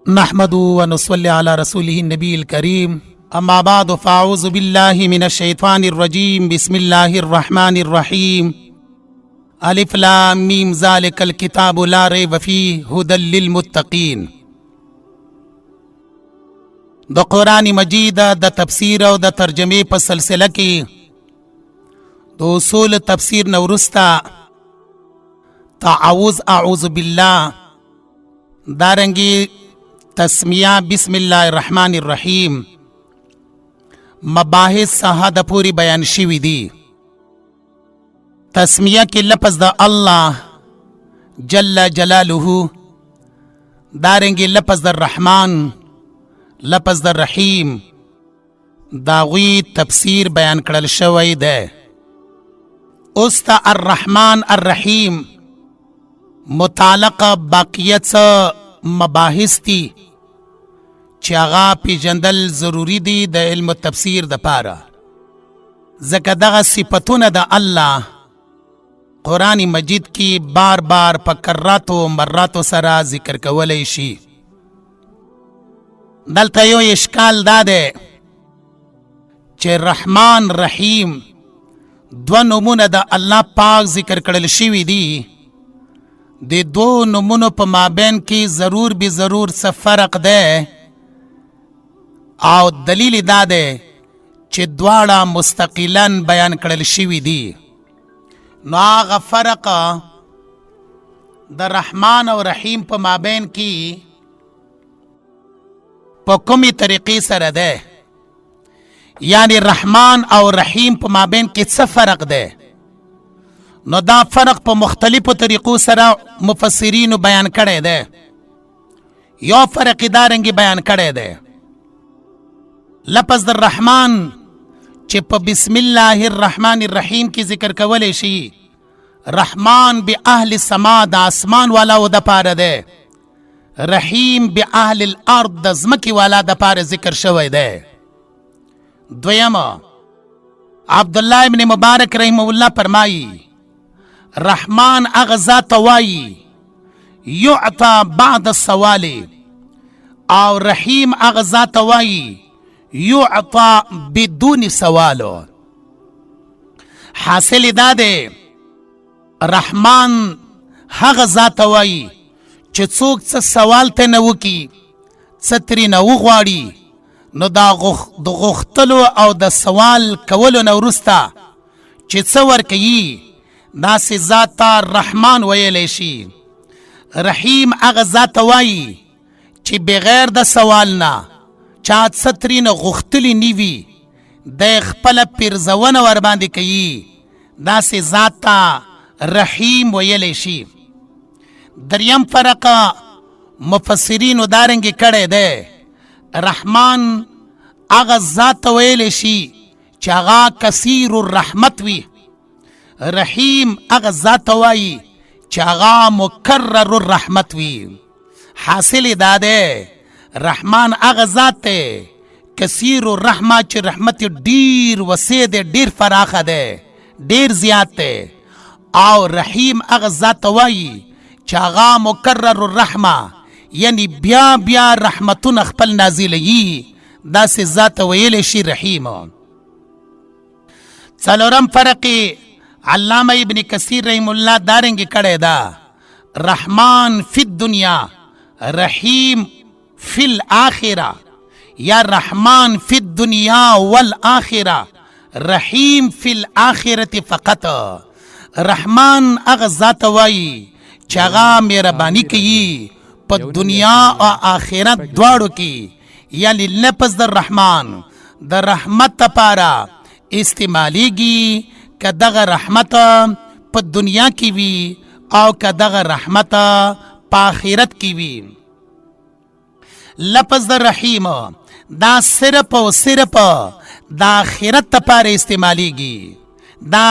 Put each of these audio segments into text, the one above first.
نحمده ونصلي على رسوله النبي الكريم. أما بعد، فأعوذ بالله من الشيطان الرجيم. بسم الله الرحمن الرحيم. ألف لام ميم ذلك الكتاب لا ريب فيه هدى للمتقين. د قرآن مجید د تفسیر او د ترجمې په سلسله کې د اصول تفسیر نه وروسته تعوذ اعوذ بالله، دارنګي تسمیه بسم الله الرحمن الرحیم مباحث ساحه د پوری بیان شوي دي. تسمیه کې لفظ د الله جل جلاله، دارنګي لفظ د الرحمن، لفظ د الرحیم، دا غوی تفسیر بیان کړل شوی دی. اوس ته الرحمن الرحیم متعلق باقیه څه مباحث دي چې هغه پیژندل ضروري دي د علم تفسیر د پاره، ځکه دغه صفتونه د الله قرآن مجید کې بار بار په کراتو مراتو سره ذکر کولی شي. دلته یو اشکال دا دی چې رحمان رحیم دوه نومونه د الله پاک ذکر کړل شوي دي، د دوو نومونو په مابین کې ضرور به ضرور څه فرق دی، او دلیل دا دی چې دواړه مستقلا بیان کړل شوي دي. نو هغه فرق د رحمان او رحیم په مابین کې په کومې طریقې سره دی؟ یعنی رحمان او رحیم په مابین کې څه فرق دی؟ نو دا فرق په مختلفو طریقو سره مفسرینو بیان کړی دی. یو فرق دا رنګي بیان کړی دی، لفظ د رحمان چې په بسم الله الرحمن الرحیم کې ذکر کولی شي، رحمان به اهل السما د اسمان والا د پاره دی، رحیم به اهل الارض د ځمکې والا د پاره ذکر شوی دی. دویم، عبد الله ابن مبارک رحمه الله فرمایي رحمان هغه ذات وایي یعطى بعد السوال، او رحیم هغه ذات وایي یعطى بدون سوال. حاصل دا دی رحمان هغه ذات وایي چې څوک څه سوال ته نه وکي، څه ترې نه وغواړي، نو دا د غوښتلو او د سوال کولو نه وروسته چې څه ورکوي داسې ذات ته رحمان ویلی شي. رحیم هغه ذات ته وایي چې بغیر د سوال نه چا څه ترې نه غوښتلي نه وي، دی خپله پیرزونه ورباندې کوي، داسې ذات ته رحیم ویلی شي. دریم فرق مفسرینو دارنګې کړی دی، رحمان هغه ذات ته ویلی شي چې هغه کثیر الرحمت وي، رحیم هغه ذات ته وایي چې هغه مکرر الرحمت وي. حاصل دا دی رحمان هغه ذات دی کثیر الرحمه چې رحمت ډیر وسیع دی، ډیر فراخه دی، ډیر زیات دی، او رحیم هغه ذات ته وایي چې هغه مکرر الرحمه یعنی بیا بیا رحمتونه خپل نازلوي، داسې ذات ویلی شي رحیم. څلورم فرق علامه ابن کثیر رحم الله دارنګې کړی ده، رحمان فی الدنیا رحیم فی الآخرة، یا رحمان فی الدنیا والآخرة رحیم فی الآخرة فقط. رحمان هغه ذات وایي چې هغه مهرباني کوي په دنیا او آخرت دواړو کې، یعنی لفظ د رحمان د رحمت لپاره استعمالیږي، که دغه رحمت په دنیا کې وي او که دغه رحمت په آخرت کې وي. لفظ د رحیم دا صرف او صرف د آخرت لپاره استعمالیږي. دا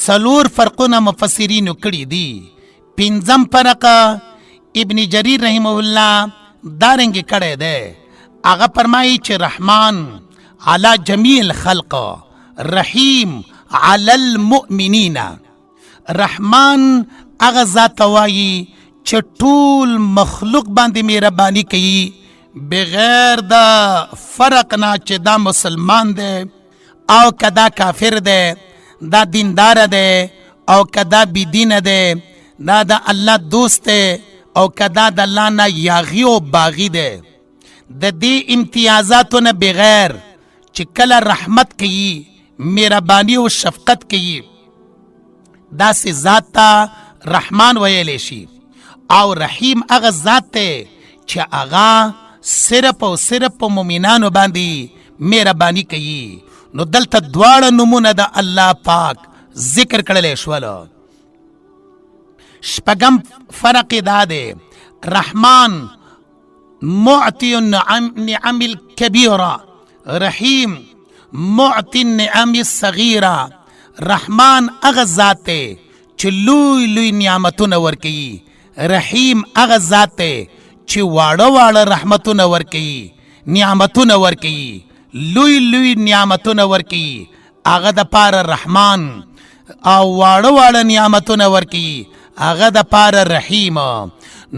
څلور فرقونه مفسرینو کړي دي. پنځم فرق ابن جریر رحمه الله دارنګې کړی دی، هغه فرمایي چې رحمان علی جمیع الخلق رحیم علی المؤمنین. رحمان هغه ذات وایي چې ټول مخلوق باندې مهرباني کوي، بغیر د فرق نه چې دا مسلمان دی او که دا کافر دی، دا دیندار دی او که دا بی دین دی، دا د الله دوست دی او که دا د الله نه یاغي او باغي دی. د دې امتیازاتو نه بغیر چې کله رحمت کوي، مهرباني او شفقت کوي، داسې ذات ته رحمان ویلی شي. او رحیم هغه ذات دی چې هغه صرف او صرف په مؤمنانو باندې مهرباني کوي. نو دلته دواړه نومونه د الله پاک ذکر کړلی شول. شپږم فرق دا دی، رحمان معطي النعم الكبيرة، رحیم معطي النعم الصغيرة. رحمان هغه ذات دی چې لوی لوی نعمتونه ورکوي، رحیم هغه ذات دی چې واړه واړه رحمتونه ورکوي، نعمتونه ورکوي، لوی لوی نعمتونه ورکوي، هغه د پاره رحمان، او واړه واړه نعمتونه ورکوي، هغه د پاره رحیم.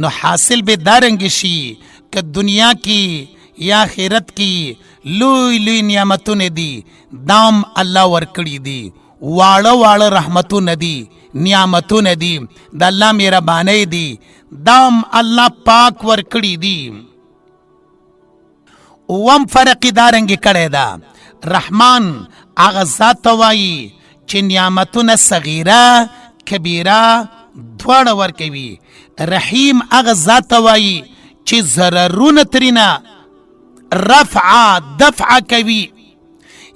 نو حاصل به دارنګ شي که دنیا کې یا آخرت کې لوی لوی نعمتونه دي، دام الله ورکړي دي، واړه واړه رحمتونه دي، نعمتونه دي، د الله مهربانۍ دي، دام الله پاک ورکړي دي. اووم فرق دارنګ کړی ده، رحمان هغه ذات ته وایي چې نعمتونه صغیره کبیره دواړه ورکوي. رحیم هغه ذات ته وایي چې ضررونه ترینه رفع دفع کوي.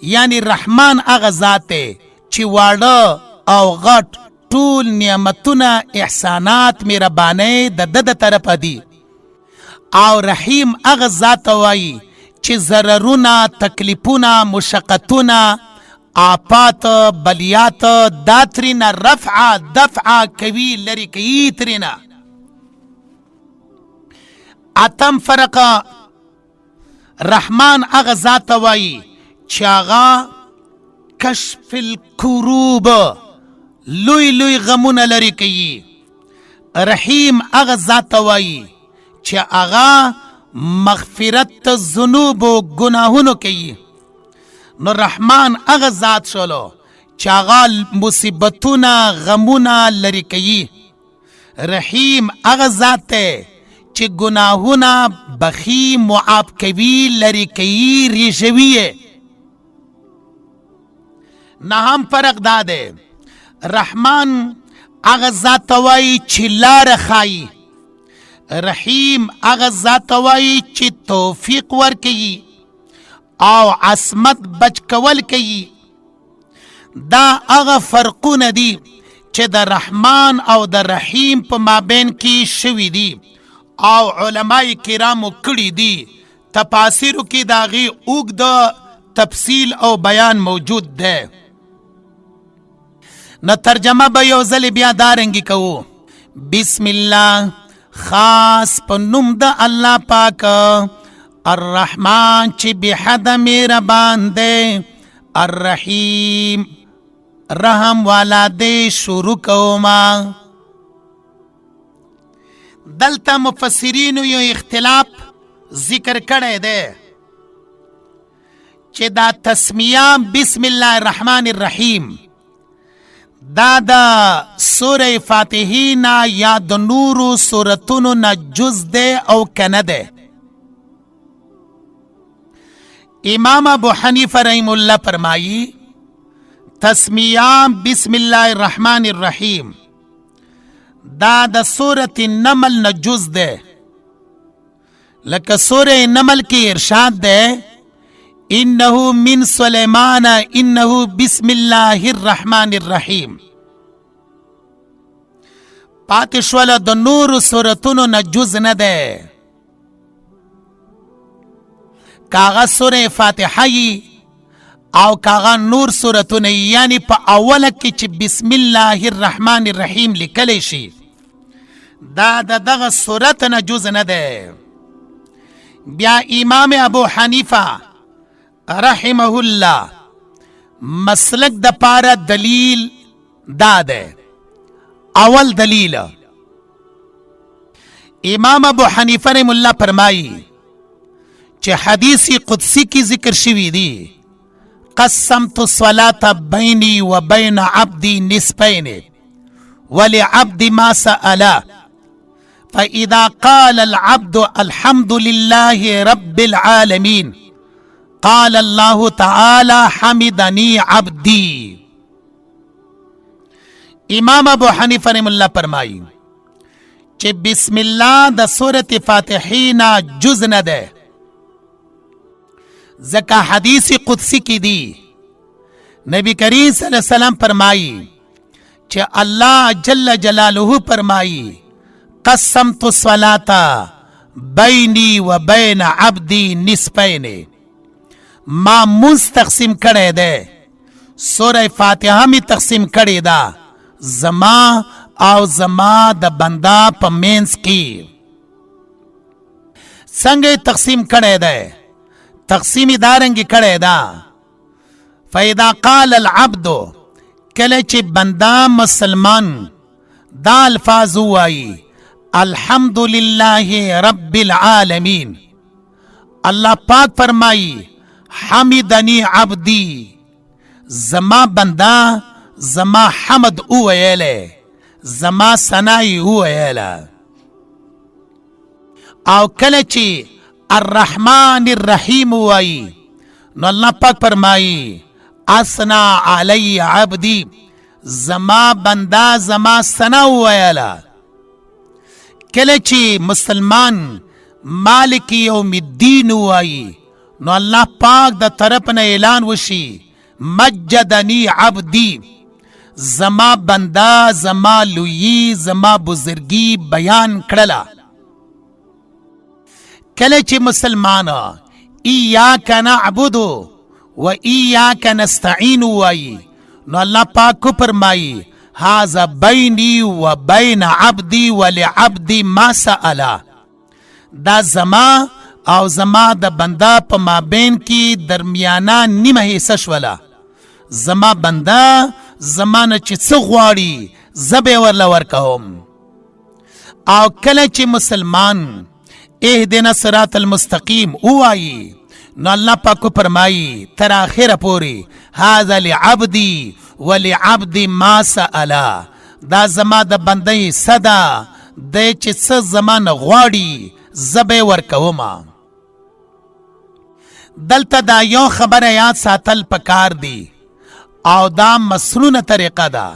یعنی رحمان هغه ذات دی چې واړه او غټ ټول نعمتونه، احسانات، مهربانۍ د ده د طرفه دي. او رحیم هغه ذات ته وایي چې ضررونه، تکلیفونه، مشقتونه، آفات، بلیات دا ترینه رفع دفع کوي، لرې کوي ترینه. اتم فرق، رحمان هغه ذات ته وایي چې هغه کشف الکروب، لوی لوی غمونه لرې کوي. رحیم هغه ذات ته وایي چې هغه مغفرت ته ذنوب او ګناهونو کوي. نو رحمان هغه ذات شولو چې هغه مصیبتونه، غمونه لرې کوي. رحیم هغه ذات دی چې ګناهونه بخي، معاف کوي، لرې کوي، ریژوي یې. نهم فرق دا دی، رحمان هغه ذات ته وایي چې لاره ښایي، رحیم هغه ذات ته وایي چې توفیق ورکوي او عصمت بچ کول کوي. دا هغه فرقونه دي چې د رحمان او د رحیم په مابین کې شوي دي او علماء کرامو کړي دي. تفاسیرو کې د هغې اوږد تفصیل او بیان موجود دی. نو ترجمه به یو ځل بیا دارنګې کوو. بسم الله، خاص په نوم د الله پاک، الرحمن چې بېحده مهربان دی، الرحیم رحم والا دی. شروع کوما. دلته مفسرینو یو اختلاف ذکر کړی دی چې دا تسمیه بسم الله الرحمن الرحیم دا د سوره فاتحې نه یا د نورو سورتونو نه جز دی او که نه دی. امام ابو حنیفه رحم الله فرمایي تسمیه بسم الله الرحمن الرحیم دا د سورة النمل نه جز دی. لکه سورة نمل کې ارشاد دی انه من سلیمان انه بسم الله الرحمن الرحیم. پاتې شوله د نورو سورتونو نه جز نه دی. کاغه سوره فاتحه یي او کاغه نور سورتونه، یعنی په اوله کې چې بسم الله الرحمن الرحیم لیکلی شي دا د دغه سورت نه جز نه دی. بیا امام ابو حنیفه رحمه الله مسلک د پاره دلیل دا دی. اول دلیل، امام ابو حنیفه رحم الله فرمایي چې حدیث قدسی کې ذکر شوی دی، قسمت الصلاة بیني وبین عبدي نصفین ولعبد ما سأل، فإذا قال العبد الحمد لله رب العالمين قال الله تعالى حمدني عبدي. امام ابو حنیفه رحم الله فرمایي چې بسم الله د سورة فاتحې نه جز نه ده، ځکه حدیث قدسی کې دی نبی کریم صلی الله علیه وسلم فرمایي چې الله جل جلاله فرمایي قسمت الصلاة بیني و بین عبدي نصفین، ما مونځ تقسیم کړی دی، سوره فاتحه می تقسیم کړی ده زما او زما د بندا په مینځ کې. څنګه تقسیم کړی دی؟ تقسیم یې دارنګې کړی ده، فاذا قال العبد، کله چې بندا مسلمان دا الفاظ ووایي الحمد لله رب العالمین، الله پاک فرمایي حمدنی عبدی، زما بندا زما حمد وویلی، زما ثنا یې وویله. او کله چې الرحمن الرحیم وایي نو الله پاک فرمایي اثنا علی عبدی، زما بندا زما ثنا وویله. کله چې مسلمان مالک یوم الدین وایي نو الله پاک د طرف نه اعلان وشي مجدنی عبدی، زما بندا زما لویي زما بزرګي بیان کړله. کله چې مسلمان ایاک نعبد و ایاک نستعین وایي نو الله پاک فرمایي هذا بیني و بین عبدی ولعبدی ما سأل، دا زما او زما د بنده په مابین کې درمیانه نیمه حصه شوله، زما بنده زما نه چې څه غواړي زه به یې ورله ورکوم. او کله چې مسلمان اهدنا صراط المستقیم ووایي نو الله پاک فرمایي تر آخره پورې هذا لعبدي ولعبدي ما سأل، دا زما د بنده حصه ده، دی چې څه زما نه غواړي زه به یې ورکوم. دلته دا یو خبره یاد ساتل پکار دی او دا مسنونه طریقه ده،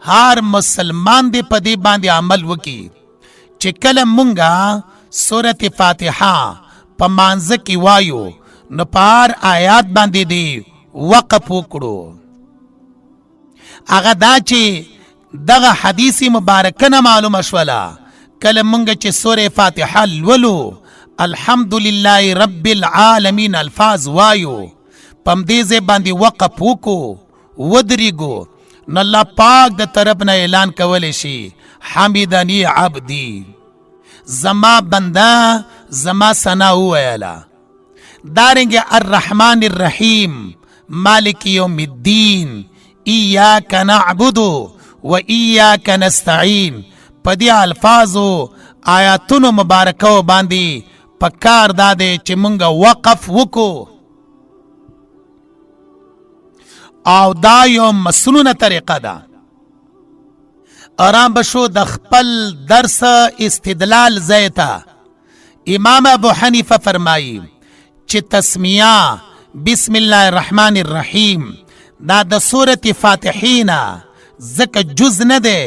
هر مسلمان دی په دې باندې عمل وکړي چې کله مونږه سورة فاتحه په مانځه کې وایو نو په هر آیات باندې دی وقف وکړو. هغه دا چې دغه حدیث مبارکه نه معلومه شوله، کله مونږ چې سورة فاتحه لولو الحمدلله رب العالمین الفاظ وایو، په همدې ځای باندې وقف وکړو ودرېږو نو الله پاک د طرف نه اعلان کولی شي حمدنی عبدی، زما بنده زما ثنا وویله. دارنګه الرحمن الرحیم مالک یوم الدین ایاک نعبد و ایاک نستعین، په دې الفاظو آیاتونو مبارکو باندې په کار دا دی چې مونږ وقف وکړو او دا یو مسنونه طریقه ده. آرام بشو د خپل درس استدلال ځای ته. امام ابو حنیفه فرمایي چې تسمیه بسم الله الرحمن الرحیم دا د سورة فاتحې نه ځکه جز نه دی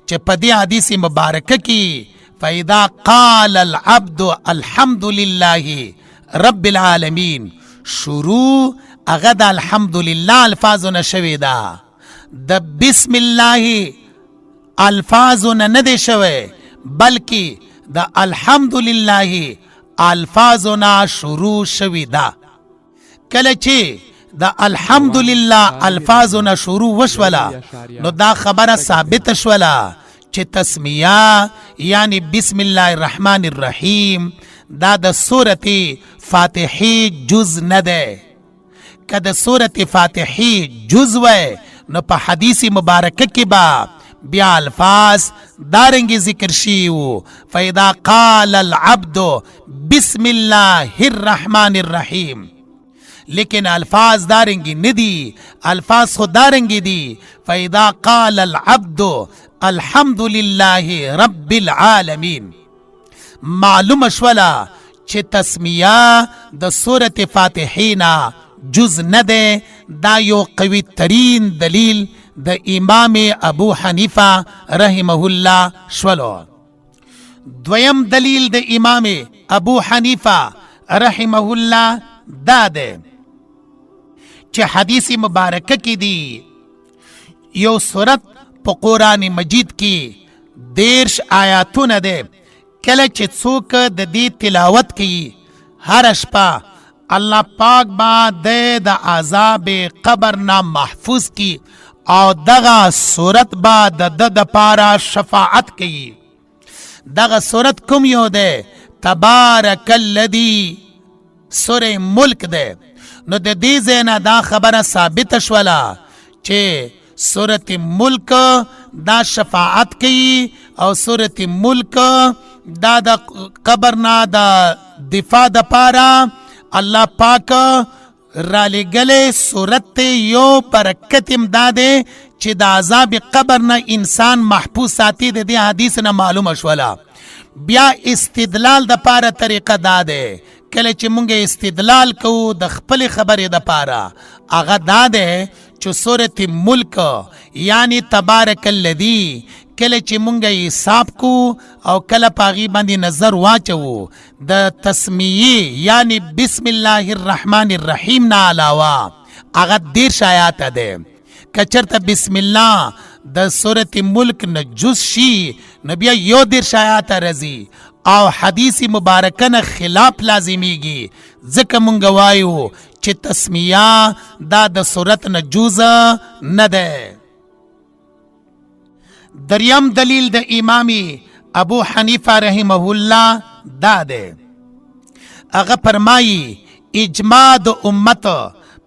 چې په دې حدیث مبارکه کې فاذا قال العبد الحمد لله رب العالمین شروع هغه د الحمدلله الفاظو نه شوې ده، د بسم الله الفاظو نه نه دی شوی، بلکې د الحمدلله الفاظو نه شروع شوې ده. کله چې د الحمدلله الفاظو نه شروع وشوله نو دا خبره ثابته شوله چې تسمیه یعنی بسم الله الرحمن الرحیم دا د سورة فاتحې جز نه دی. که د سورة فاتحې جز وای نو په حدیث مبارکه کې به بیا الفاظ دارنګي ذکر شي وو، فاذا قال العبد بسم الله الرحمن الرحیم. لیکن الفاظ دارنګي ندي، الفاظ خو دارنګي دي، فاذا قال العبد الحمد لله رب العالمین. معلومه شوله چې تسمیه د سورة فاتحې نه جز نه دی. دا یو قوي ترین دلیل د امام ابو حنیفه رحمه الله شولو. دویم دلیل د امام ابو حنیفه رحمه الله دا دی چې حدیث مبارکه کې دی یو سورت په قرآن مجید کې 30 آیاتونه دی، کله چې څوک د دې تلاوت کوي هر شپه الله پاک با د عذاب قبر نه محفوظ کی او دغه صورت با د د دپاره شفاعت کوي. دغه صورت کوم یو دی؟ تبارک الذی، سوره ملک دی. نو د دې ځای نه دا خبره ثابته شوله چې سورت ملک دا شفاعت کوي او سورت ملک دا د قبر نه د دفاع د پاره الله پاک را لېږلی صورت دی. یو برکت هم دا دی چې د عذاب قبر نه انسان محفوظ ساتي. د دې حدیث نه معلومه شوله. بیا استدلال د پاره طریقه دا دی، کله چې مونږ استدلال کوو د خپلې خبرې د پاره، هغه دا دی چې سورت ملک یعنی تبارک الذی کله چې مونږ حساب کو او کله په هغې باندې نظر واچوو د تسمیې یعنی بسم الله الرحمن الرحیم نه علاوه هغه 30 آیاته دی. که چېرته بسم الله د سورت ملک نه جز شي نو بیا 31 آیاته راځي او حدیث مبارکه نه خلاف لازمیږي، ځکه مونږ وایو چې تسمیه دا د سورت نه جز نه ده. دریم دلیل د امام ابو حنیفه رحمه الله دا دی، هغه فرمایي اجماع د امت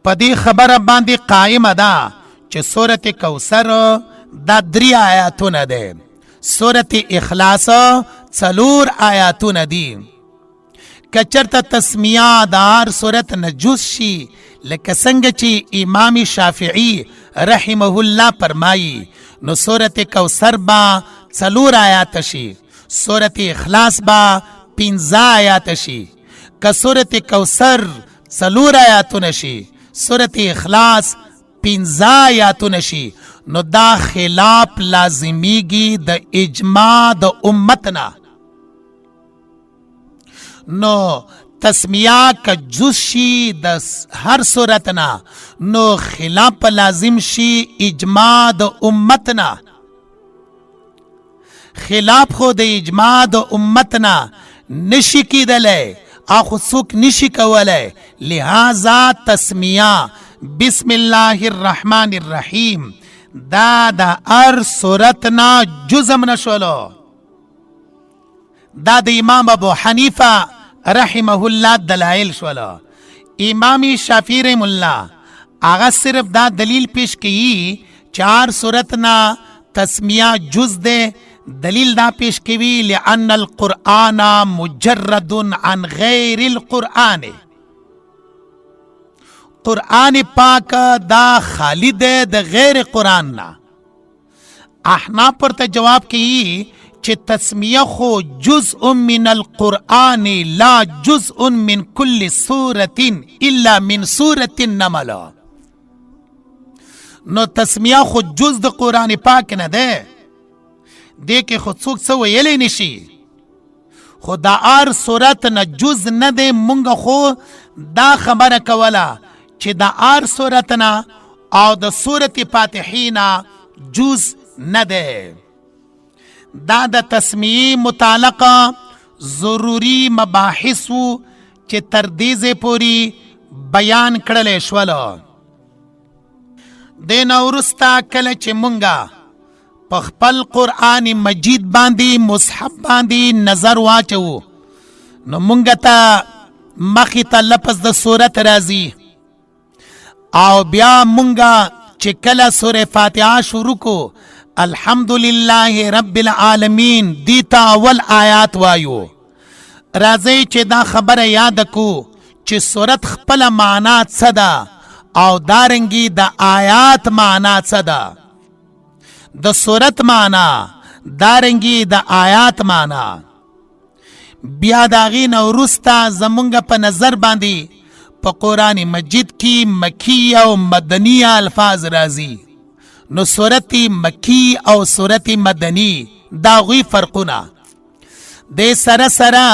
په دې خبره باندې قائمه ده چې سورت کوثر دا 3 آیاتونه ده، سورت اخلاص 4 آیاتونه دي. که چېرته تسمیه د هر سورت نه جز شي لکه څنګه چې امام شافعي رحمه الله فرمایي نو سورت کوثر به 4 آیات شي، سورت اخلاص به 5 آیات شي. که سورت کوثر 4 آیاتونه شي، سورت اخلاص 5 آیاتونه شي، نو دا خلاف لازمیږي د اجماع د امت نه. نو تسمیه که جز شي د هر صورت نه نو خلاف لازم شي اجماع د امت نه. خلاف خو د اجماع د امت نه نشي کېدلی، اخو څوک نشي کولی. لہذا تسمیه بسم الله الرحمن الرحیم دا د هر صورت نه جزم نشولو. دا د امام ابو حنیفه رحمه الله دلایل شولو. امام شافعی رحم الله هغه صرف دا دلیل پیش کوي چې هر صورت نه تسمیه جز ده. دلیل دا پیش کوي لأن القرآن مجرد عن غیر القرآن. قرآن پاک دا خالی ده د غیر قرآن نه. احناف ورته جواب کوي چې تسمیه خو جزء من القرآن لا جزء من كل سورة الا من سورة النمل. نو تسمیه خو جز د قرآن پاک نه ده، دې کې خو څوک څه ویلی نشي. خو دا هر سورت نه جز نه دی. مونږ خو دا خبره کوله چې دا هر سورت نه او د سورت فاتحې نه جز نه دی. دا د تسمیې متعلقه ضروري مباحث وو چې تر دې ځای پورې بیان کړلی شول. دې نه وروسته کله چې مونږه په خپل قرآن مجید باندې مصحف باندې نظر واچوو نو مونږ ته مخې ته لفظ د سورت راځي، او بیا مونږه چې کله سوره فاتحه شروع کو الحمدلله رب العالمین دی ته اول آیات وایو. راځئ چې دا خبره یاد کو چې سورت خپل معنا څه ده او دارنګي د آیات معنا څه ده. د سورت معنا، دارنګي د آیات معنا. بیا د هغې نه وروسته زمونږ په نظر باندې په قرآن مجید کې مکی او مدني الفاظ راځي، نو سورت مکی او سورت مدني دا غوی فرقونه د سره سره.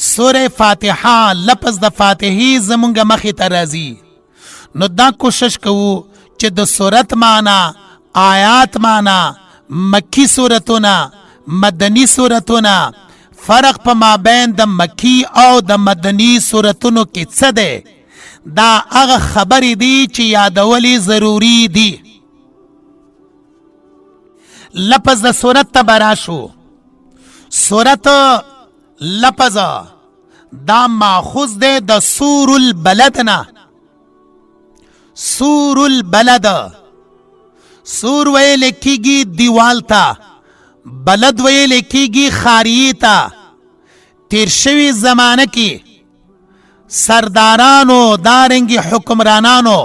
سوره فاتحه، لفظ د فاتحې زمونږ مخې ته راځي، نو دا کوشش کوو چې د سورت معنا، آیات معنا، مکی سورتونه، مدني سورتونه، فرق په مابین د مکی او د مدني سورتونو کې څه دی. دا هغه خبرې دي چې یادولې ضروري دي. لفظ د سورت ته به راشو. سورت لفظ دا ماخوذ دی د سور البلد نه. سور البلد، سور ویل کیږي دیوال ته، بلد ویل کیږي خاریه ته. تیر شوی زمانه کې سردارانو، دارنګي حکمرانانو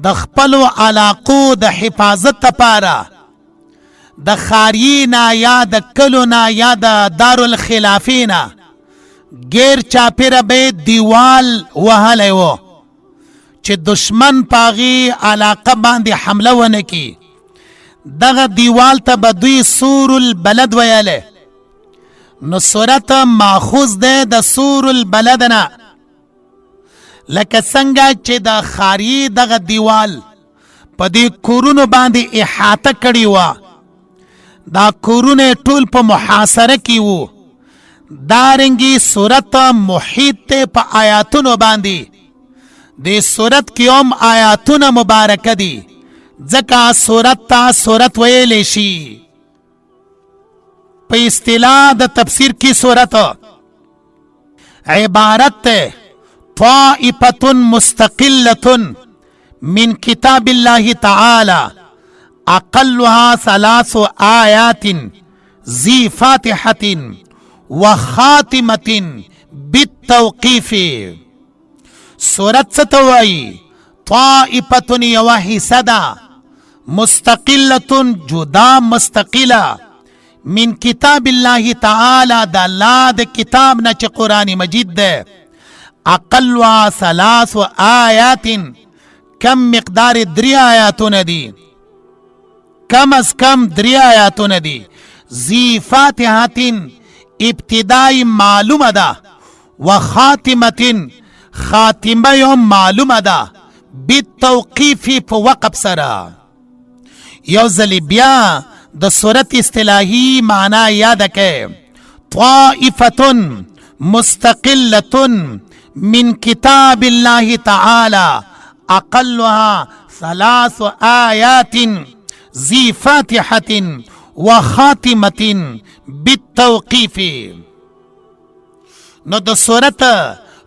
د خپلو علاقو د حفاظت لپاره د خاریې نه یا د کلو نه یا د دارالخلافې نه غیر چاپیره به دیوال وهلی و چې دشمن پاغي علاقه باندې حمله ونه کی. دغه دیوال ته به دوی سور البلد ویلی. نو سورت ماخوذ ده د سور البلد نه، لکه څنګه چې د خاري دغه دیوال په دې کورونو باندې احاطه کړې وه، دا کورونه ټول په محاصره کې وو، دارنګي سورت محیط ته په آیاتونو باندې. د سورت کې هم آیاتونه مبارکه دي، ځکه سورت ته سورت ویلی شي. په اصطلاح د تفسیر کې سورت عبارت ته طائفة مستقلة من کتاب الله تعالی اقلها ثلاث آیات ذی فاتحة وخاتمة بالتوقیف. سورت څه ته وایي؟ طائفة یوه حصه ده، مستقلة جدا مستقله، من کتاب الله تعالی د الله د کتاب نه چې قرآن مجید ده، اقلها ثلاث آیات، کم مقدار درې آیاتونه دي، کم از کم درې آیاتونه دي، ذی فاتحة ابتدائی معلومه ده، وخاتمة خاتمه یې معلومه ده، بالتوقیف په وقف سره. یو ځل بیا د سورت اصطلاحي معنا یاد کړئ: طائفة مستقلة من کتاب الله تعالی اقلها ثلاث آیات ذی فاتحة وخاتمة بالتوقیف. نو د سورت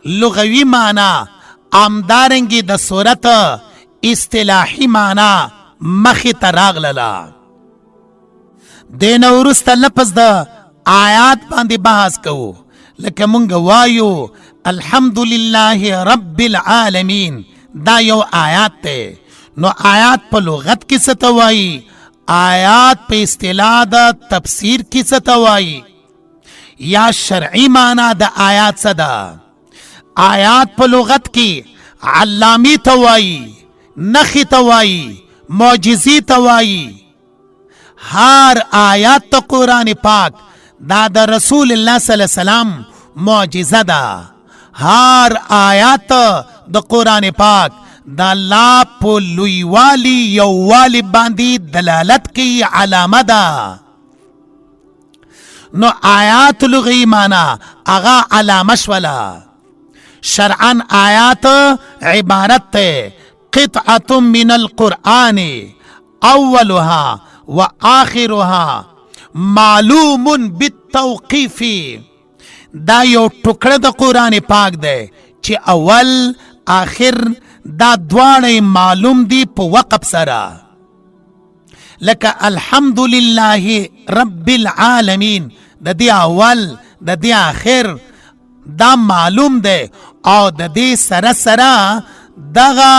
لغوي معنا همدارنګې د سورت اصطلاحي معنا مخې ته راغلله. دې نه وروسته لفظ د آیات باندې بحث کوو. لکه مونږ وایو الحمدلله رب العالمین، دا یو آیات دی. نو آیات په لغت کې څه ته وایي؟ آیات په اصطلاح د تفسیر کې څه ته وایي؟ یا شرعي معنا د آیات څه ده؟ آیات په لغت کې علامې ته وایي، نښې ته وایي، معجزې ته وایي. هر آیات ته قرآن پاک دا د رسول الله صلی الله علیه وسلم معجزه ده. هر آیات د قرآن پاک د الله په لویوالي یووالي باندې دلالت کوي، علامه ده. نو آیات لغوي معنا هغه علامه شوله. شرعا آیات عبارت ته قطعة من القرآن اولها وآخرها معلوم بالتوقیف. دا یو ټوکړه د قرآن پاک دی چې اول آخر دا دواړه معلوم دي په وقف سره. لکه الحمد لله رب العالمین، د دې اول د دې آخر دا معلوم دی، او د دې سره سره دغه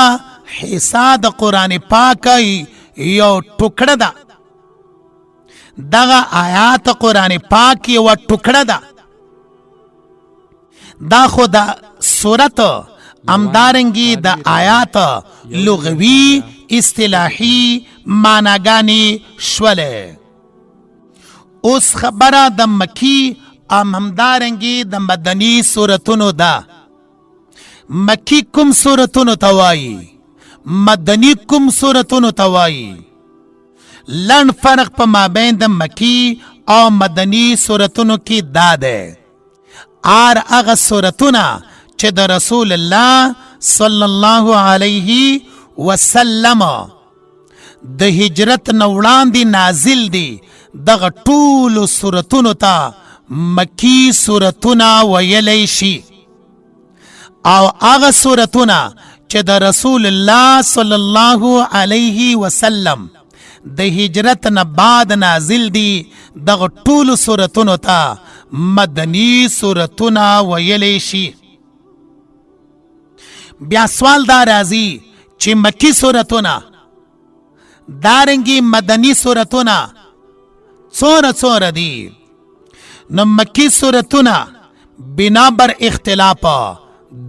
حصہ د قرآن پاک یو ټوکړه ده، دغه آیات قرآن پاک یو ټوکړه ده. دا خو د سورت همدارنګي د آیات لغوي اصطلاحي معناګانې شولې. اوس خبره د مکی او همدارنګي د مدني سورتونو ده. مکی کوم سورتونو ته وایي، مدني کوم سورتونو ته وایي؟ لنډ فرق په مابین د مکی او مدني سورتونو کې دا دی، آر هغه سورتونه چې د رسول الله صلی الله علیه وسلم د هجرت نه وړاندې نازل دي، دغه ټولو سورتونو ته مکی سورتونه ویلی شي، او هغه سورتونه چې د رسول الله صلی الله علیه وسلم د هجرت نه بعد نازل دي، دغه ټولو سورتونو ته مدني سورتونه ویلی شي. بیا سوال دا راځي چې مکی سورتونه دارنګي مدني سورتونه څوره څوره دي؟ نو مکی سورتونه بنا بر اختلاف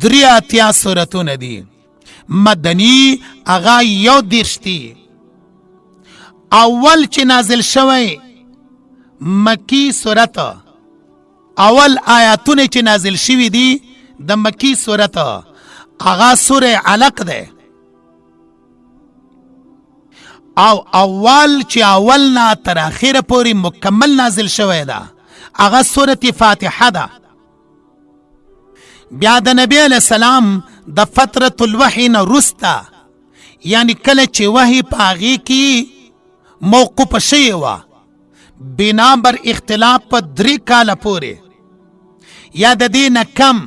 83 سورتونه دي، مدني هغه 31 دي. اول چې نازل شوی مکی سورت، اول آیاتونه چې نازل شوي دي د مکی سورت هغه سوره علق ده، او اول چې اول نه تر اخره پورې مکمل نازل شوی ده هغه سورت فاتحه ده. بیا د نبی علیه السلام د فترة الوحی نه وروسته، یعنی کله چې وحی په هغې کې موقوفه شوې وه بنا بر اختلاف په 3 کاله پورې یا د دې نه کم،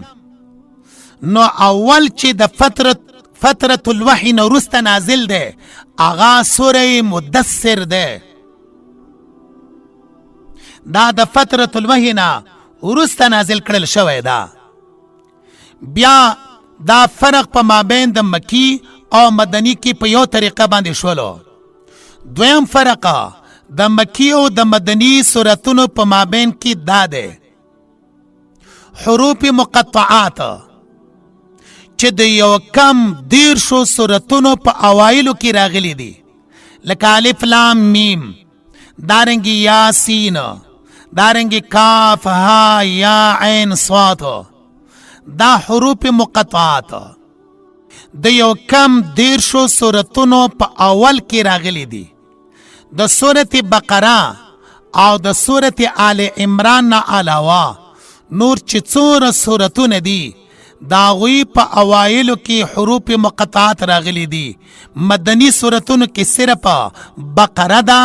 نو اول چې د فترة الوحی نه وروسته نازل دی هغه سوره مدثر دی. دا د فترة الوحی نه وروسته نازل کړل شوی ده. بیا دا فرق په مابین د مکی او مدني کې په یو طریقه باندې شولو. دویم فرق د مکی او د مدني سورتونو په مابین کې دا دی، حروف مقطعات چې د یو کم 30 سورتونو په اوایلو کې راغلي دي، لکه الف لام میم، دارنګي یاسین، دارنګي کاف ها یا عین صاد، دا حروف مقطعات د یو کم 30 سورتونو په اول کې راغلي دي. د سورت بقره او د سورت آل عمران نه علاوه نور چې څومره سورتونه دي د هغوی په اوایلو کې حروف مقطعات راغلي دي. مدني سورتونو کې صرف بقره ده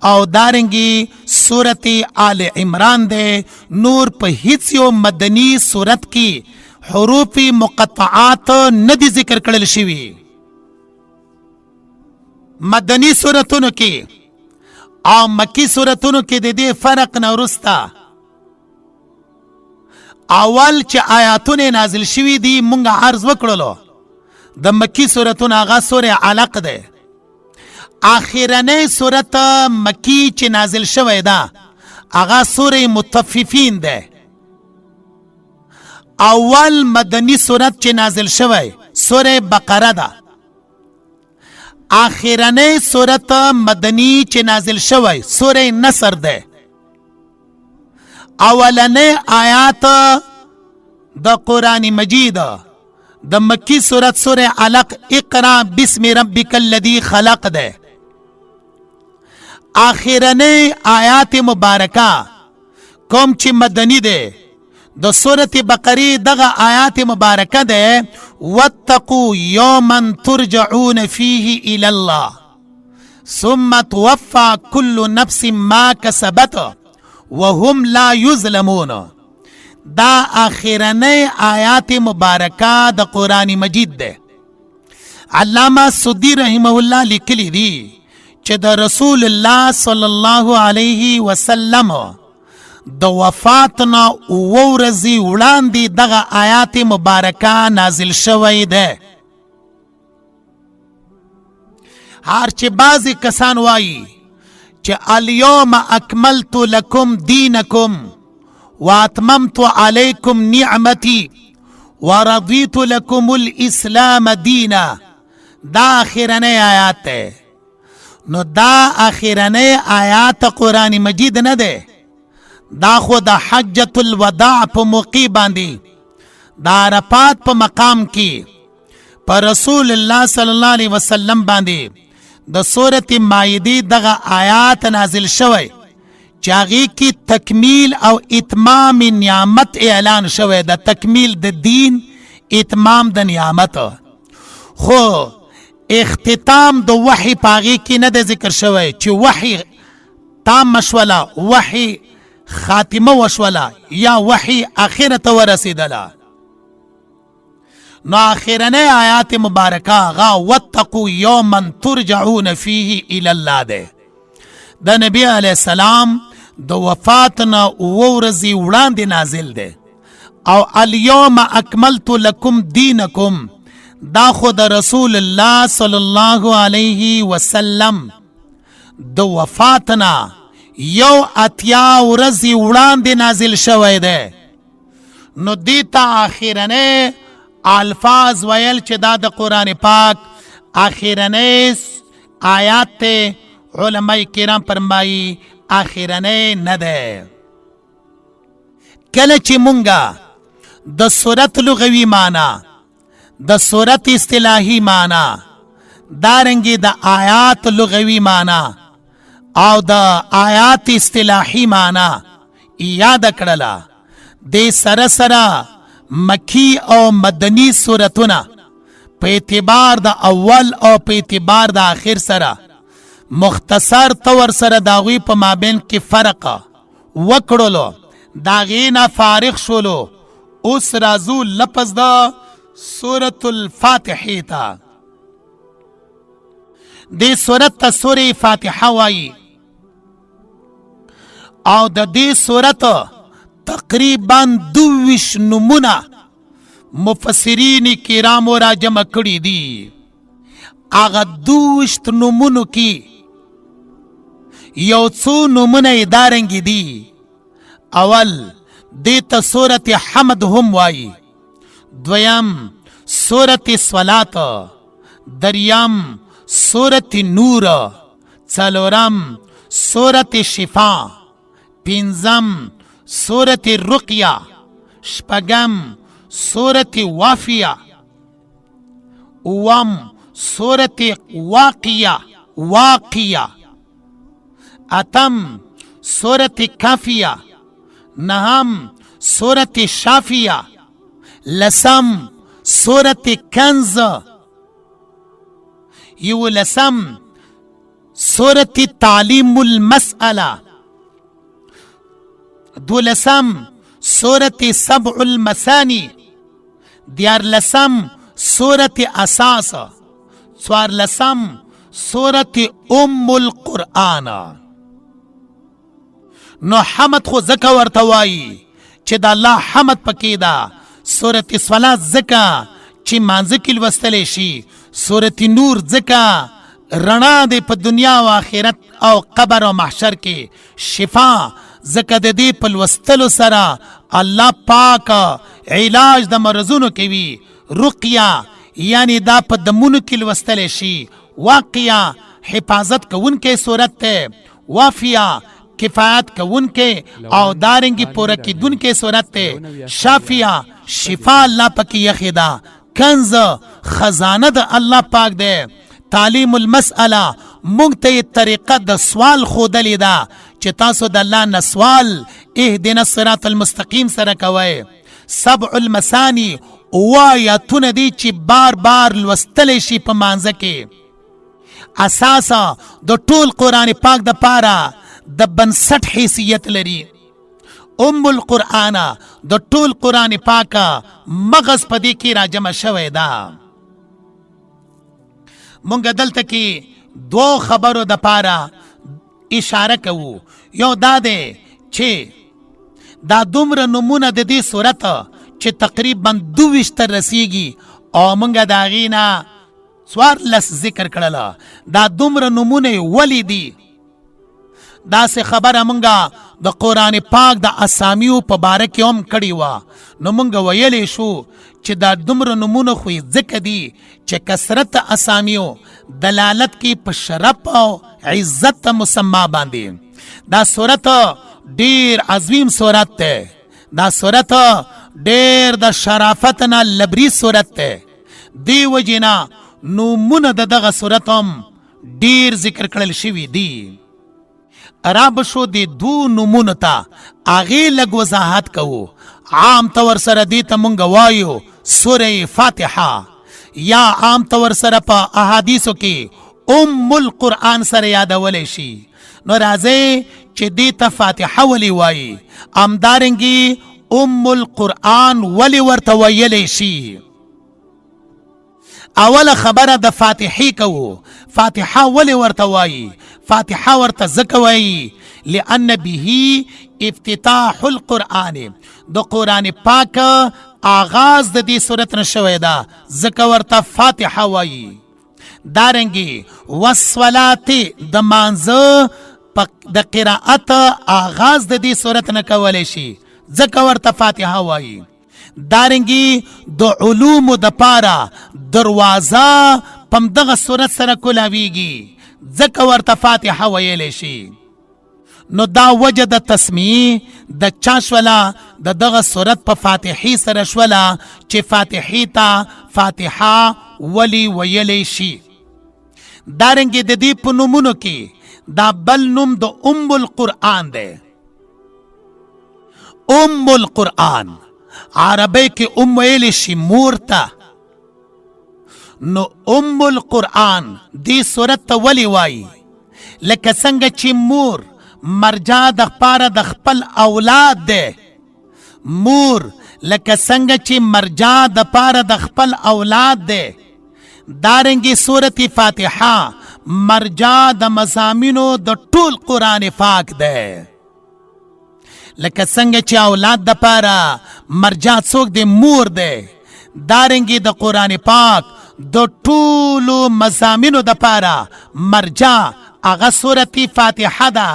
او دارنګي سورت آل عمران ده، نور په هیڅ یو مدني سورت کې حروف مقطعات نه دي ذکر کړل شوي. مدني سورتونو کې او مکی سورتونو کې د دې فرق نه وروسته اول چې آیاتونه نازل شوي دي مونږ عرض وکړلو د مکی سورتونو هغه سورې علق ده. آخرنۍ سورت مکی چې نازل شوی ده هغه سورې مطففین ده. اول مدني سورت چې نازل شوی سورې بقره ده. آخرنۍ سورت مدني چې نازل شوی سورې نصر ده. اولنۍ آیات د قرآن مجید د مکی سورت سورې علق اقرا بسم ربک الذی خلق ده. آخرنۍ آیات مبارکه کوم چې مدني ده د سورت بقرې دغه آیات مبارکه ده، واتقوا یوما ترجعون فیه الی الله ثم توفى كل نفس ما کسبت وهم لا یظلمون. دا آخرنۍ آیات مبارکه د قرآن مجید ده. علامه سدی رحمه الله لیکلی دی چې د رسول الله صلی الله علیه وسلم د وفات نه اووه ورځې وړاندې دغه آیات مبارکه نازل شوی دی. هر چې بعضې کسان وایي چې الیوم اکملت لکم دینکم واتممت علیکم نعمتي ورضیت لکم الاسلام دینا، دا اخرنی آیات دی. نو دا اخرنی آیات قرآن مجید نه دی، دا خو د حجة الوداع په موقع باندې د عرفات په مقام کې پر رسول الله صلی الله علیه وسلم باندې د سورت مائده دغه آیات نازل شوی چې هغې کې تکمیل او اتمام نعمت اعلان شوی، د تکمیل د دین، اتمام د نعمت. خو اختتام د وحی په هغې کې نه دی ذکر شوی چې وحی تام شوله، وحی خاتمه وشوله یا وحی اخره ته ورسېدله. نو اخرنی آیات مبارکه غا واتقوا یوما ترجعون فیه الی الله ده. د نبی علی السلام د وفات نه اووه ورځې وړاندې نازل دی. او الیوم اکملت لکم دینکم دا خو د رسول الله صلی الله علیه وسلم د وفات نه 81 ورځې وړاندې نازل شوی دی. نو دې ته اخرنی الفاظ ویل چې دا د قرآن پاک اخرنی آیات ته، علماء کرام فرمایي اخرنی نه دی. کله چې مونږه د سورت لغوي معنا، د سورت اصطلاحي معنا، دارنګې د آیات لغوي معنا او د آیات اصطلاحي معنا یاد کړله، دې سره سره مکی او مدني سورتونه په اعتبار د اول او په اعتبار د آخر سره مختصر طور سره د هغوی په مابین کې فرق وکړلو، د هغې نه فارغ شولو. اوس راځو لفظ د سورة الفاتحې ته. دې سورت ته سورې فاتحه وایي او د دې سورت تقریبا 22 نمونه مفسرین کرامو را جمع کړي دي. هغه 22 نمونو کې یو څو نمونه یې دارنګې دي. اول دې ته سورت حمد هم وایي، دویم سورت صلات، دریم سورت نور، څلورم سورت شفا، پنځم سورت رقیه، شپږم سورت وافیه، اووم سورت واقیه واقیه، اتم سورت کافیه، نهم سورت شافیه، لسم سورت کنز، یولسم سورت تعلیم المسأله، دولسم سورت سبع المثانی، دیارلسم سورت اساس، څوارلسم سورت ام القرآن. نو حمد خو ځکه ورته وایي چې د الله حمد پکې ده. سورت صلات ځکه چې مانځه کې لوستلی شي، سورت نور ځکه رڼا دی په دنیا او آخرت او قبر او محشر کې، شفا ځکه د دې په لوستلو سره الله پاک علاج د مرضونو کوي، رقیه یعنی دا په دمونو کې لوستلی شي، واقعه حفاظت کوونکی صورت دی، وافیه کفایت کوونکی او دارنګې پوره کېدونکی صورت دی، شافیه شفا الله پکې یخې ده، کنز خزانه د الله پاک دی، تعلیم المسأله مونږ ته یې طریقه د سوال ښودلې ده چې تاسو د الله نه سوال اهدنا الصراط المستقیم سره کوئ، سبع المثانی اووه آیاتونه دي چې بار بار لوستلی شي په مانځه کې، اساس د ټول قرآن پاک د پاره د بنسټ حیثیت لري، ام القرآن د ټول قرآن پاک مغز په دې کې راجمع شوی ده. مونږ دلته کې دوو خبرو د پاره اشاره کوو. یو دا دی چې دا دومره نمونه د دې صورت چې تقریبا 22 ته رسیږي او مونږ د هغې نه 14 ذکر کړله، دا دومره نمونه ولې دي؟ داسې خبره مونږه د قرآن پاک د اسامیو په باره کې هم کړې وه. نو مونږ ویلی شو چې دا دومره نمونه خو یې ځکه دي چې کثرت اسامیو دلالت کې په شرف او عزت مسما باندې. دا صورت ډیر عظیم صورت دی، دا صورت ډیر د شرافت نه لبری صورت دی. دی وجې نه نومونه د دغه صورت هم ډیر ذکر کړل شوي دي. را به شو دې دوو نومونو ته، هغې لږ وضاحت کوو. عام طور سره دې ته مونږ وایو سوره فاتحه، یا عام طور سره په احادیثو کې ام القرآن سره یادولی شي. نو راځئ چې دې ته فاتحه ولې وایي، همدارنګې ام القرآن ولې ورته ویلی شي. اوله خبره د فاتحې کوو. فاتحه ولې ورته وایي؟ فاتحه ورته ځکه وایي لأن به افتتاح القرآن، د قرآن پاک آغاز د دې صورت نه شوی ده، ځکه ورته فاتحه وایي. دارنګې والصلات د مانځه د قراءت آغاز د دې صورت نه کولی شي، ځکه ورته فاتحه وایي. دارنګي د علومو د پاره دروازه پم دغه صورت سره کولاویږي، ځکه ورته فاتحه ویلی شي. نو دا وجه د تسمیه د چا شوله؟ د دغه صورت په فاتحې سره شوله چې فاتحې ته فاتحه ولی ویلی شي. دارنګې د دې په نومونو کې دا بل نوم د ام القرآن دی. ام القرآن عربی کې ام ویلی شي مور ته. نو ام القرآن دې صورت ته ولې وایي؟ لکه څنګه چې مور مرجع د پاره د خپل اولاد دی، مور لکه څنګه چې مرجع د پاره د خپل اولاد دی، دارنګې سورت فاتحه مرجع د مضامینو د ټول قرآن پاک دی. لکه څنګه چې اولاد د پاره مرجع څوک دی؟ مور دی. دارنګې د قرآن پاک د ټولو مضامینو د پاره مرجع هغه سورت فاتحه ده.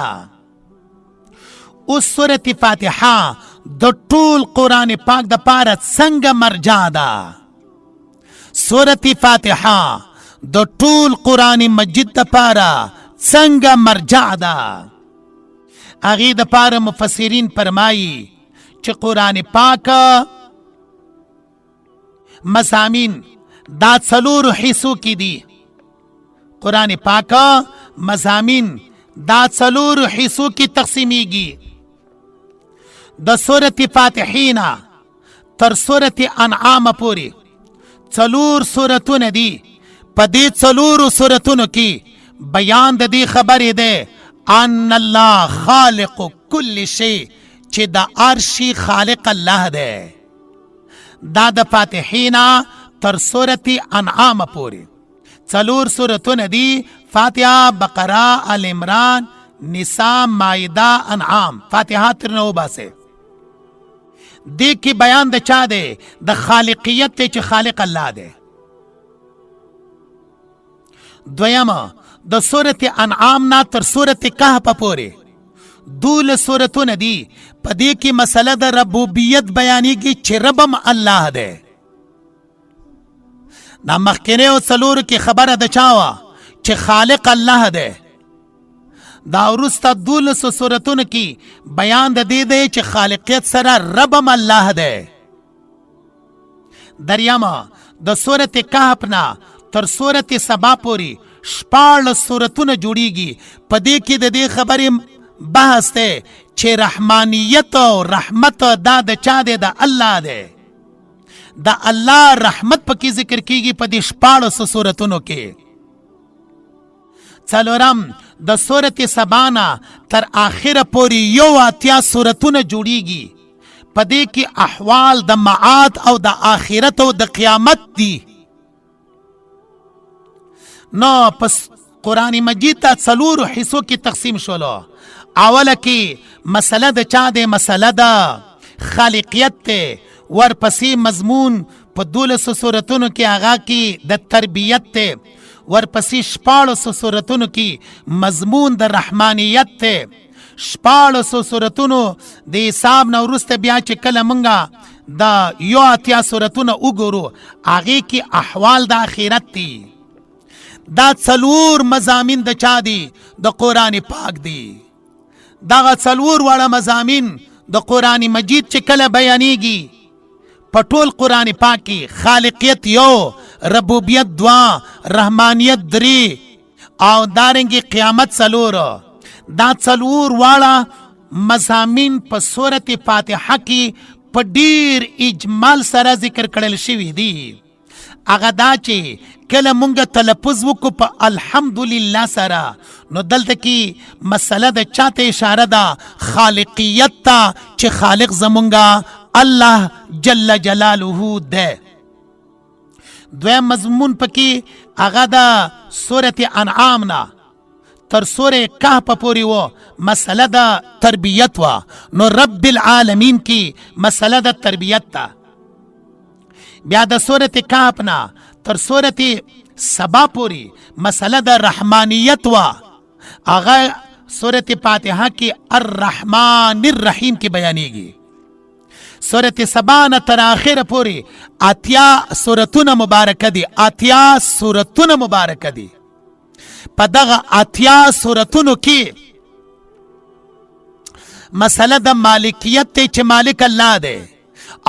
اوس سورت فاتحه د ټول قرآن پاک د پاره څنګه مرجع ده؟ سورت فاتحه د ټول قرآن مجید د پاره څنګه مرجع ده؟ هغې د پاره مفسرین فرمایي چې قرآن پاک مضامین دا څلورو حصو کې دي. قرآن پاک مضامین دا څلورو حصو کې تقسیمیږي. د سورت فاتحې نه تر سورت انعام پورې څلور سورتونه دي. په دې څلورو سورتونو کې بیان د دې خبرې دی ان الله خالق کل شی، چې د عرشي خالق الله دی. دا د فاتحې نه تر سورت انعام پورې څلور سورتونه دي: فاتحه، بقره، آل عمران، نساء، مائده، انعام. فاتحه تر نه وباسئ. دې کې بیان د چا دی؟ د خالقیت دی چې خالق الله دی. دویمه د سورت انعام نه تر سورت کهف پورې 12 سورتونه دي. په دې کې مسله د ربوبیت بیانېږي چې ربم الله دی. دا مخکنیو څلورو کې خبره د چا وه چې خالق الله دی. دا وروسته 12 سورتونو کې بیان د دې دی چې خالقیت سره ربم الله دی. دریمه د سورت کهف نه تر سورت سبا پورې 16 سورتونه جوړیږي. په دې کې د دې خبرې بحث دی چې رحمانیت او رحمت دا د چا دی؟ د الله دی. د الله رحمت پکې ذکر کیږي په دې 16 سورتونو کې. څلورم د سورت سبا نه تر آخره پورې 81 سورتونه جوړیږي. په دې کې احوال د معاد او د آخرت او د قیامت دي. نو پس قرآن مجید ته څلورو حصو کې تقسیم شولو. اوله کې مسله د چا دی؟ مسله ده خالقیت ته. ورپسې مضمون په 12 سورتونو کې هغه کې د تربیت ته. ورپسې 16 سورتونو کې مضمون د رحمانیت ته. 16 سورتونو د حساب نه وروسته بیا چې کله مونږه د 81 سورتونه وګورو، هغې کې احوال د آخرت دي. دا څلور مضامین د چا دي؟ د قرآن پاک دي. دغه څلور واړه مضامین د قرآن مجید چې کله بیانېږي په ټول قرآن پاک کې، خالقیت یو، ربوبیت دوا، رحمانیت درې، او دارنګې قیامت څلور، دا څلور واړه مضامین په سورت فاتحه کې په ډیر اجمال سره ذکر کړل شوي دي. هغه دا چې کله مونږ تلفظ وکړو په الحمدلله سره، نو دلته کې مسله د چاته اشاره ده؟ خالقیت ته، چې خالق زمونږه الله جل جلاله ده. دویم مضمون پکې هغه د سورت انعام نه تر سورې کهف پورې و، مسله د تربیت وه، نو رب العالمین کې مسله د تربیت ده. بیا د سورت کهف نه تر سورت سبا پورې مسله د رحمانیت وه، هغه سورت فاتحه کې الرحمن الرحیم کې بیانېږي. سورت سبا نه تر آخره پورې 80 سورتونه مبارکه دي، 80 سورتونه مبارکه دي. په دغه 80 سورتونو کې مسله د مالکیت ته چې مالک الله دی،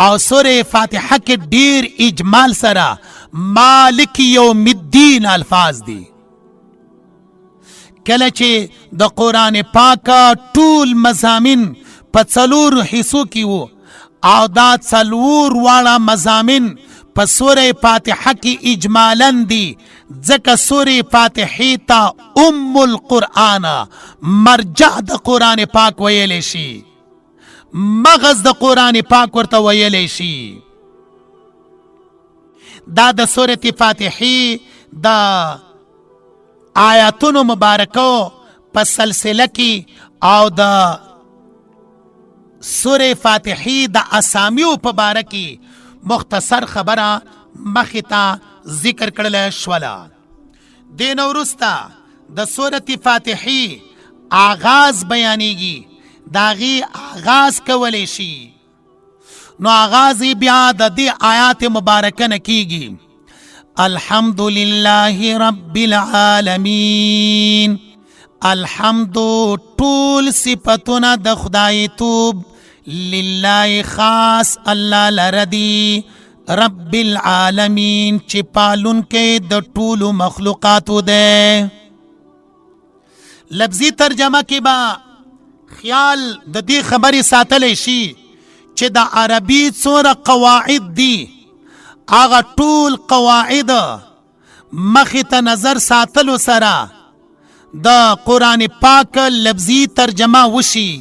او سوره فاتحه کې ډیر اجمال سره مالک یوم الدین الفاظ دي. کله چې د قرآن پاک ټول مضامین په څلور حصو کې وو، او دا څلور واړه مضامین په سوره فاتحه کې اجمالاً دي، ځکه سوره فاتحې ته ام القرآن، مرجع د قرآن پاک ویلی شي، مغز د قرآن پاک ورته ویلی شي. دا د سورة فاتحې د آیاتونو مبارکو په سلسله کې او د سورة فاتحې د اسامیو په باره کې مختصر خبره مخې ته ذکر کړل شوله. دې نه وروسته د سورة فاتحې آغاز بیانېږي، د هغې آغاز کولی شي، نو آغاز یې بیا د دې آیات مبارکه نه کیږي، الحمد لله رب العالمین. الحمد ټول صفتونه د خدای توب، لله خاص الله لره دي، رب العالمین چې پالونکی د ټولو مخلوقاتو دی. لفظي ترجمه کې به خیال د دې خبرې ساتلی شي چې د عربي څومره قواعد دي، هغه ټول قواعد مخې ته نظر ساتلو سره د قرآن پاک لفظي ترجمه وشي،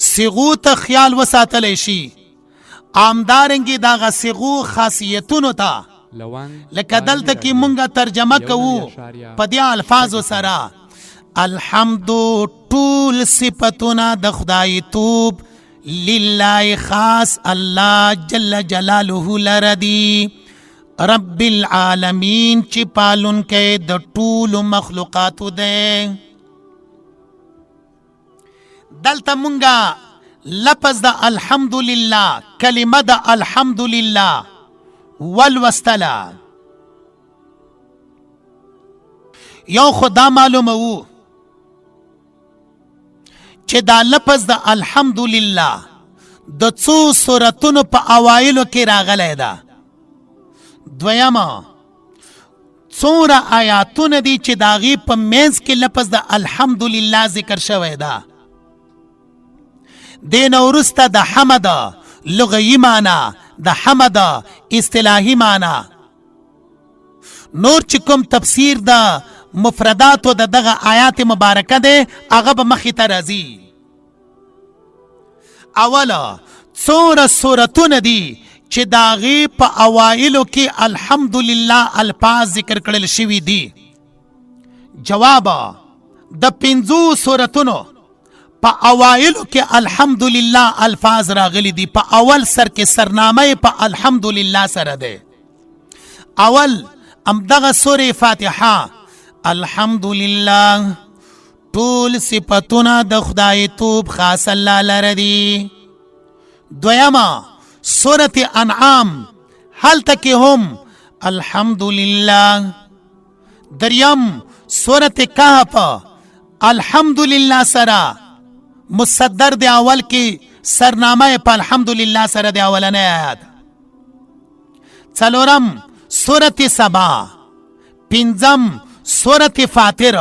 صیغو ته خیال وساتلی شي، همدارنګې دغه صیغو خاصیتونو ته، لکه دلته کې مونږه ترجمه کوو په دې الفاظو سره، الحمد ټول صفتونه د خدای توب، لله خاص الله جل جلاله لره دي، رب العالمین چې پالونکی د ټولو مخلوقاتو دی. دلته مونږه لفظ د الحمدلله، کلمه د الحمدلله ولوستله، یو خو دا معلومه وو چې دا لفظ د الحمدلله د څو سورتونو په اوایلو کې راغلی ده. دویمه، څومره آیاتونه دي چې د هغې په منځ کې لفظ د الحمدلله ذکر شوی ده. دې نه وروسته د حمد لغوي معنا، د حمد اصطلاحي معنا، نور چې کوم تفسیر د مفرداتو د دغه آیات مبارکه دی هغه به مخې ته راځي. اوله، څومره سورتونه دي چې د هغې په اوایلو کې الحمدلله الفاظ ذکر کړل شوي دي؟ جواب، د پنځو سورتونو په اوایلو کې الحمدلله الفاظ راغلي دي. په اول سر کې سرنامه په الحمدلله سره ده. اول امدغه سورې فاتحه، الحمدلله، ټول صفتونه د خدای توب خاص الله لره دي. دویمه سورة انعام، هلته کې هم الحمدلله. دریم سورة کهف، الحمدلله سره مصدر دی، اول کې سرنامه په الحمدلله سره دی، اولنی آیات. څلورم سورة سبا، پنځم سورة فاطر.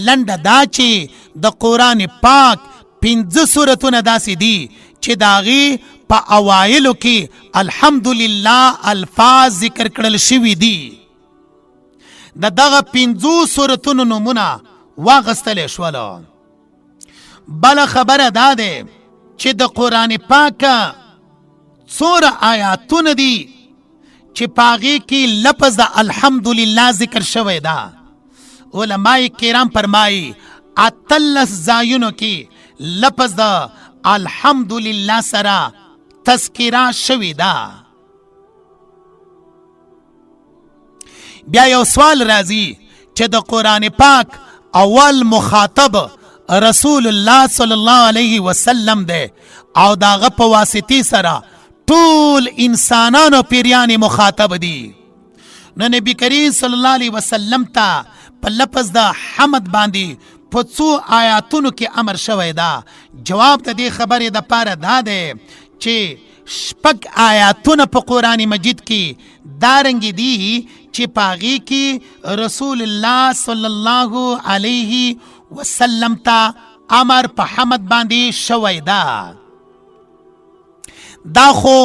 لنډه دا چې د قرآن پاک پنځه سورتونه داسې دي چې د هغې په اوایلو کې الحمدلله الفاظ ذکر کړل شوي دي. د دغه پنځو سورتونو نومونه واغستلی شول. بله خبره دا ده چې د قرآن پاک څومره آیاتونه دي چې په هغې کې لفظ د الحمدلله ذکر شوی ده. علماء کرام فرمایي 18 ځایونو کې لفظ د الحمدلله سره تذکره شوې ده. بیا یو سوال راځي چې د قرآن پاک اول مخاطب رسول الله صلی الله علیه وسلم دی او داغه په واسطې سره ټول انسانانو پیریان مخاطب دي. نو نبی کریم صلی الله علیه وسلم ته په لفظ د حمد باندې په څو آیاتونو کې امر شوی دا؟ جواب د دې خبرې د پاره دا دی چې شپږ آیاتونه په قرآن مجید کې دارنګ دي چې په هغې کې رسول الله صلی الله علیه وسلم ته امر په حمد باندې شوی دا. دا خو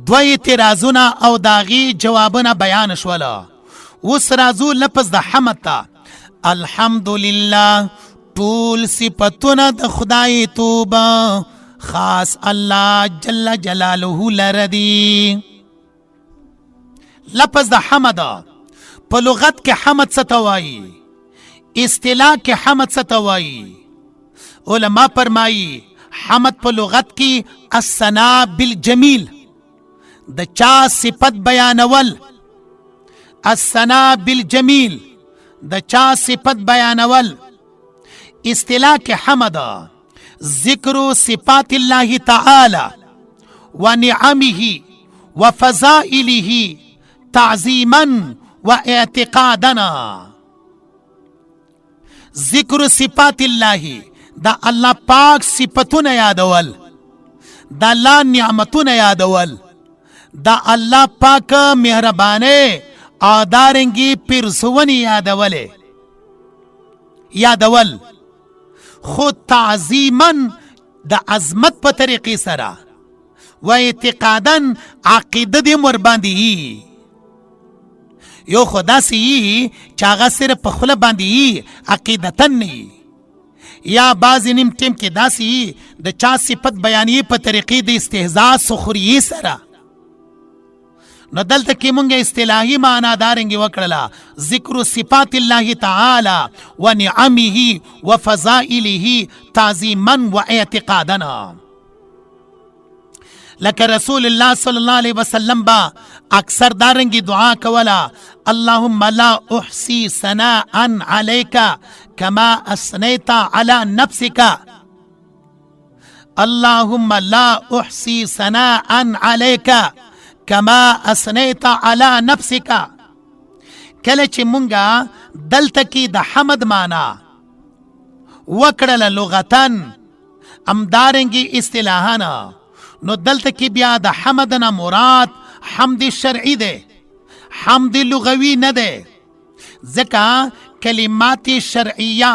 دوه اعتراضونه او د هغې جوابونه بیان شول. اوس راځو لفظ د حمد ته. الحمدلله، ټول صفتونه د خدای توبه خاص الله جل جلاله لره دي. لفظ د حمد په لغت کې حمد څه ته وایي؟ اصطلاح کې حمد څه ته وایي؟ علما فرمایي حمد په لغت کې الثنا بالجمیل، د چا صفت بیانول. الثنا بالجمیل، د چا صفت بیانول. اصطلاح کې حمد ذکر صفات الله تعالی ونعمه وفضائله تعظیما واعتقادا. ذکر صفات الله، دا الله پاک صفتونه یادول، دا الله نعمتونه یادول، دا الله پاک مهربانه او دارنګي پیرزونې یادولې یادول، خو تعظیما د عظمت په طریقې سره، و اعتقادا عقیده دې ور باندې یي. یو خو داسې یي چې هغه صرف په خوله باندې یي، عقیدتا نه یي. یا بعضې نیم ټیم کې داسې یي د چا صفت بیانیې په طریقې د استهزاء سخریې سره. نو دلته کې مونږ اصطلاحي معنا دارنګې وکړله، ذکر صفات الله تعالی ونعمه وفضائله تعظیما واعتقادا. لکه رسول الله صلی الله علیه وسلم با اکثر دارنګي دعا کوله، اللهم لا احصي ثناء عليك كما اثنيت على نفسك، اللهم لا احصي ثناء عليك كما اثنيت على نفسك. کله چې مونږه دلته کې د حمد معنا وکړله لغتن امدارنګي اصطلاحا، نو دلته کې بیا د حمد نه مراد حمد شرعي دی، حمد لغوي نه دی. ځکه کلمات شرعیه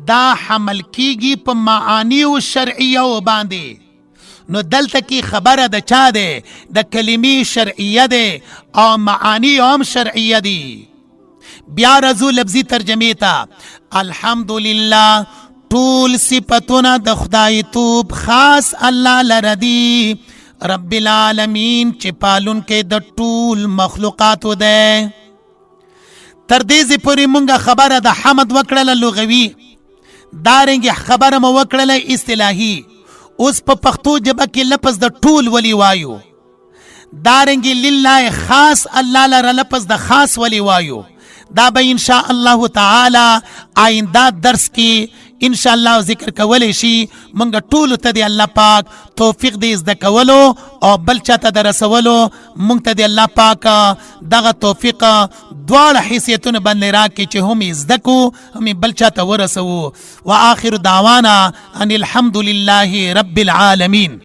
دا حمل کیږي په معانی او شرعیه باندې. نو دلته کې خبره د چا ده؟ د کلمې شرعیه ده او معانی هم شرعیه دي. بیا راځو لفظي ترجمې ته. الحمدلله، ټول صفتونه د خدای توب خاص الله لره دي، رب العالمین چې پالونکی د ټول مخلوقاتو دی. تر دې ځې پورې مونږه خبره د حمد وکړله لغوي، دارنګې خبره مو وکړله اصطلاحي. اوس په پښتو ژبه کې لفظ د ټول ولي وایو، دارنګې لله خاص الله لره لفظ د خاص ولي وایو. دا به ان شاء الله تعالی آینده درس کې ان شاء الله ذکر کولی شي. مونږ ټولو ته دی الله پاک توفیق دی زده کولو او بل چاته د رسولو. مونږ ته دی الله پاک دغه توفیق دواړه حیثیتونه باندې راکړي چې هم یې زده کو هم یې بل چاته ورسوو. واخر دعوانا ان الحمد لله رب العالمین.